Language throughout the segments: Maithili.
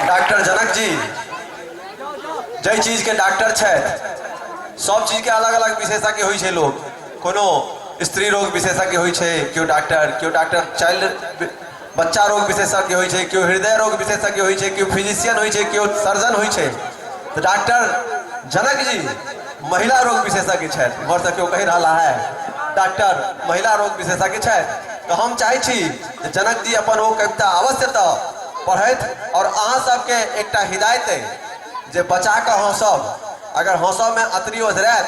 डॉक्टर जनक जी जाहि चीजके डॉक्टर छथि, सब चीजके अलग अलग विशेषज्ञ होइ छै लोक। कोनो स्त्री रोग विशेषज्ञ होइ छै केओ डॉक्टर, केओ डॉक्टर चाइल्ड बच्चा रोग विशेषज्ञ होइ छै, केओ हृदय रोग विशेषज्ञ होइ छै, केओ फिजिशियन होइ छै, केओ सर्जन होइ छै। तऽ डॉक्टर जनक जी महिला रोग विशेषज्ञ छथि। इम्हरसँ केओ कहि रहला है डॉक्टर महिला रोग विशेषज्ञ छथि। तऽ हम चाहै छी जे जनक जी अपन ओ कविता अवश्य तऽ पढ़थि। आओर अहाँ सबके एकटा हिदायत अइ जे बचा कऽ हँसब। अगर हँसऽमे अतरी ओझरायत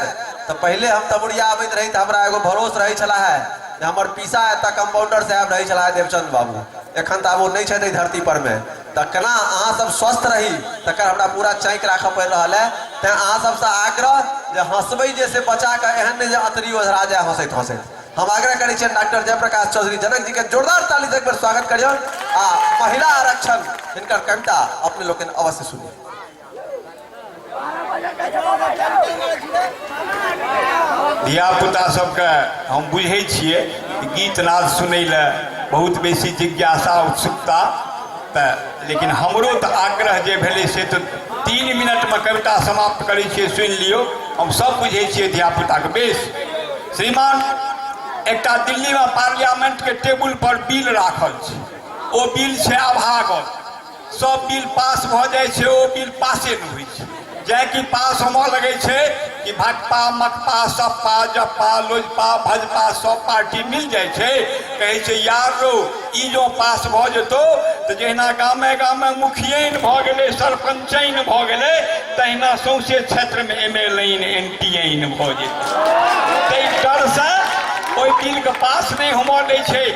तऽ पहिले हम तमुरिया आबैत रही तऽ हमरा एगो भरोस रहै छला है जे हमर पीसा एतऽ कम्पाउंडर साहब रहै छला है देवचंद बाबू। एखन तऽ आब ओ नहि छथि एहि धरती परमे। तऽ केना अहाँ सब स्वस्थ रही तकर हमरा पूरा चाँकि राखऽ पड़ि रहल है। तैं अहाँ सबसँ आग्रह जे हँसबै जे से बचा कऽ, एहन नहि जे अतरी ओझरा जाय हँसैत हँसैत। हम आग्रह करै छियनि डॉक्टर जयप्रकाश चौधरी जनक जी के जोरदार ताली से एक बेर स्वागत करियौन आ महिला आरक्षण हिनकर कविता अपने लोकनि अवश्य सुनी। धियापुता सबके हम बुझै छियै गीत नाद सुनै लए बहुत बेसी जिज्ञासा उत्सुकता, तऽ लेकिन हमरो तऽ आग्रह जे भेलै से तऽ 3 मिनटमे कविता समाप्त करै छियै, सुनि लियौ। हम सब बुझै छियै धियापुताके। बेस श्रीमान, एकटा दिल्लीमे पार्लियामेंटके टेबुल पर बिल राखल छै। ओ बिल छै अभागल। सब बिल पास भऽ जाइ छै, ओ बिल पासे नहि होइ छै। जाहि कि पास होमऽ लगै छै कि भाजपा मकपा सपा जपा लोजपा भजपा सब पार्टी मिल जाइ छै। कहै छै यार रो, ई जो पास भऽ जेतौ तऽ जहिना गामे गामे मुखियैन भऽ गेलै, सरपञ्चैन भऽ गेलै, तहिना सौंसे क्षेत्रमे M L N N T N भऽ जेतै। ताहि डरसँ ओहि बिलके पास नहि होमऽ दै छै।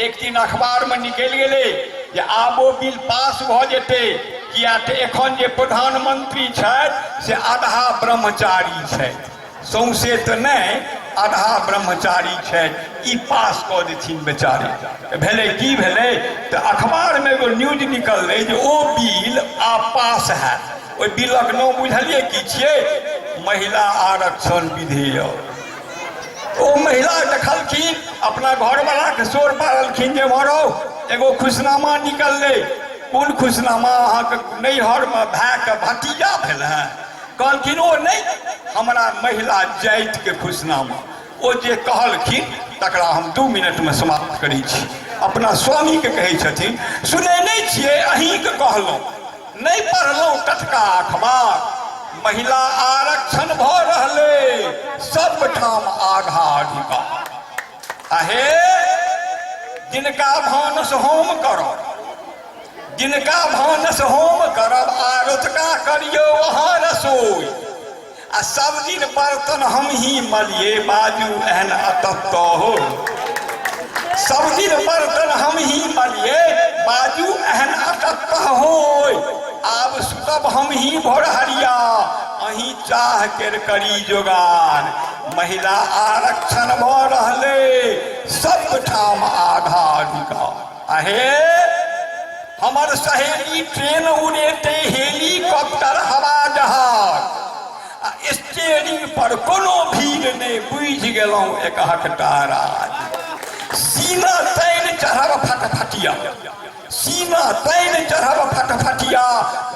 एक दिन अखबारमे निकलि गेलै जे आब ओ बिल पास भऽ जेतै, किया तऽ एखन जे प्रधानमंत्री छथि से आधा ब्रह्मचारी छथि, सौंसे तऽ नहि, आधा ब्रह्मचारी छथि, ई पास कऽ देथिन बेचारे। भेलै की भेलै तऽ अखबारमे एगो न्यूज निकललै जे ओ बिल आब पास हैत। ओहि बिलक नाम बुझलियै की छियै? महिला आरक्षण विधेयक। ओ महिला देखलखिन, अपना घरवलाके शोर पाड़लखिन जे मरो एगो खुशनामा निकललै। कोन खुशनामा? अहाँके नैहरमे भायके भतीजा भेल है। कहलखिन ओ नहि, हमरा महिला जातिके खुशनामा। ओ जे कहलखिन तकरा हम 2 मिनटमे समाप्त करै छी। अपना स्वामीके कहै छथिन, सुनै नहि छियै, अहीँके कहलहुँ, नहि पढ़लहुँ टटका अखबार? महिला आरक्षण भऽ रहलै, सब ठाम आधा अधिकार। अहे जिनका भानस हम करब, जिनका भानस हम करब, आ रतुका करियौ अहाँ रसोई, आ सब दिन बर्तन हम ही मलिए, बाजू एहन अतत्त हो। सब दिन बर्तन हम ही मलिए, बाजू एहन अतत्त होय। आब सुतब हम ही भोरहरिया, अहीं चाह केर करी जोगार। महिला आरक्षण भऽ रहलै, सब ठाम आधा अधिकार। अहे हमर सहेली ट्रेन उड़ेतै, हेलीकॉप्टर, हवा जहाज, आ स्टेरिंग पर कोनो भीड़ नहि, बुझि गेलहुँ एकहकटा राज। सीना तैन चढ़ब फटफटिया, सीना तैन चढ़ब फटफटिया,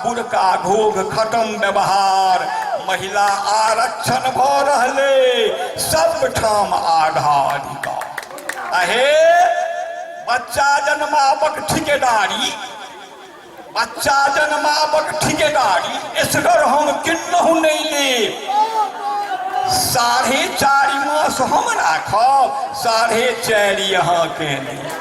बुरका घोघ खत्म व्यवहार। महिला आरक्षण भऽ रहलै, सब ठाम आधा अधिकार। अहे बच्चा जन्माबक ठिकेदारी, बच्चा जन्माबक ठिकेदारी एसगर हम किन्नहु नहि लेब। 4.5 मास हम राखब, 4.5 अहाँके लेब।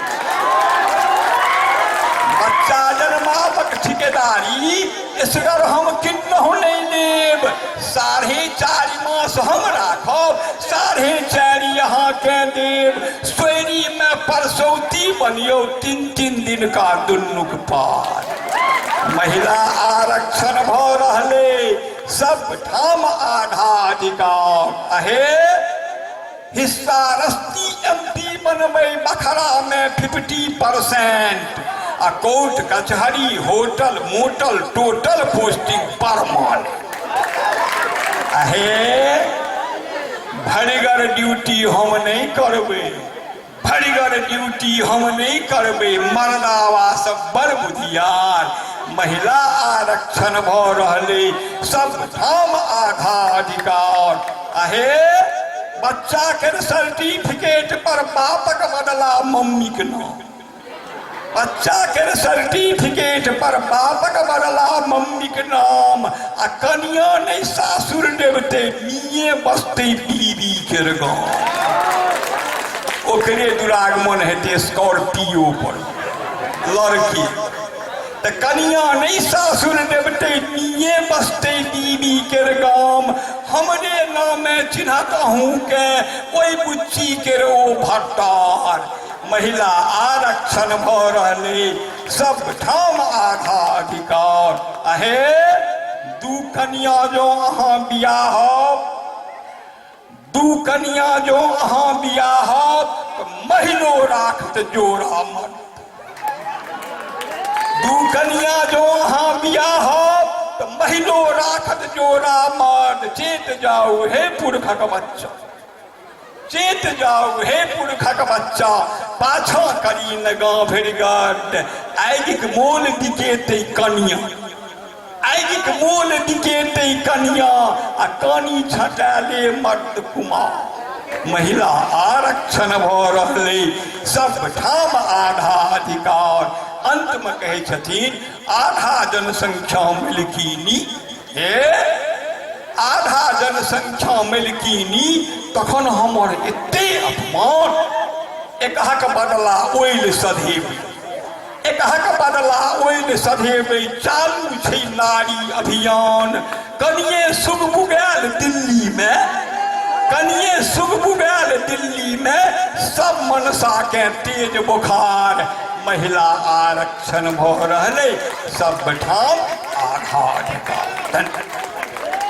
बच्चा जन्माबक ठिकेदारी एसगर हम किन्नहु नहि लेब। 4.5 मास हम राखब, 4.5 अहाँके देब। सोयरीमे परसौती बनियौ, 3-3 दिनका दुनूक पार। महिला आरक्षण भऽ रहलै, सब ठाम आधा अधिकार। अहे हिस्सा रस्ती एम पी बनबै बखरामे 50%, आ कोर्ट कचहरी hotel motel total posting permanent. अहे भरिगर ड्यूटी हम नहि करबै, भरिगर ड्यूटी हम नहि करबै, मर्दावा सब बड़ बुधियार। महिला आरक्षण भऽ रहलै, सब ठाम आधा अधिकार। आहे, बच्चा के सर्टिफिकेट पर बापक बदला मम्मीके नाम, बच्चा के सर्टिफिकेट पर बापक बदला मम्मीके नाम, आ कनिया नहि सासुर देवते मिये बसते बीबी के गाँव। ओकरे दुरागमन हेतै स्कॉर्पियो पर लड़की। तऽ कनिया नहि सासुर देवते मिये बसते बीबी के गाम। हमरे नामे चिन्हत अहूँके ओहि बुच्ची के ओ भट्टार। महिला आरक्षण भऽ रहलै, सब ठाम आधा अधिकार। अहे, दू कनिया जो अहाँ बियाहब, दू कनिया जो अहाँ बियाहब तऽ महिलो राखत जोड़ा मत। दू कनिया जो अहाँ बियाहब तऽ महिलो राखत जोड़ा मत। चेत जाउ हे पुरखक बच्चा, चेत जाउ हे पुरखक बच्चा, पाछाँ करी न गाँव भरि गड्ड। आगिक मोल बिकेतै कनिया, आगिक मोल बिकेतै कनिया, आ कानी छटाले मर्द कुमार। महिला आरक्षण भऽ रहलै, सब ठाम आधा अधिकार। अंतमे कहै छथिन, आधा जनसंख्या मिलकीनी, हे आधा जनसंख्या मलिकीनी, तखन हमर एते अपमान। एकहक बदला ओइल सधेबै, एकहक बदला ओइल सधेबै, चालू छै नारी अभियान। कनिये सुगबुगायल दिल्लीमे, कनिये सुगबुगायल दिल्लीमे, सब मनसाके तेज बोखार। महिला आरक्षण भऽ रहलै, सब ठाम आधा अधिकार। धन्यवाद।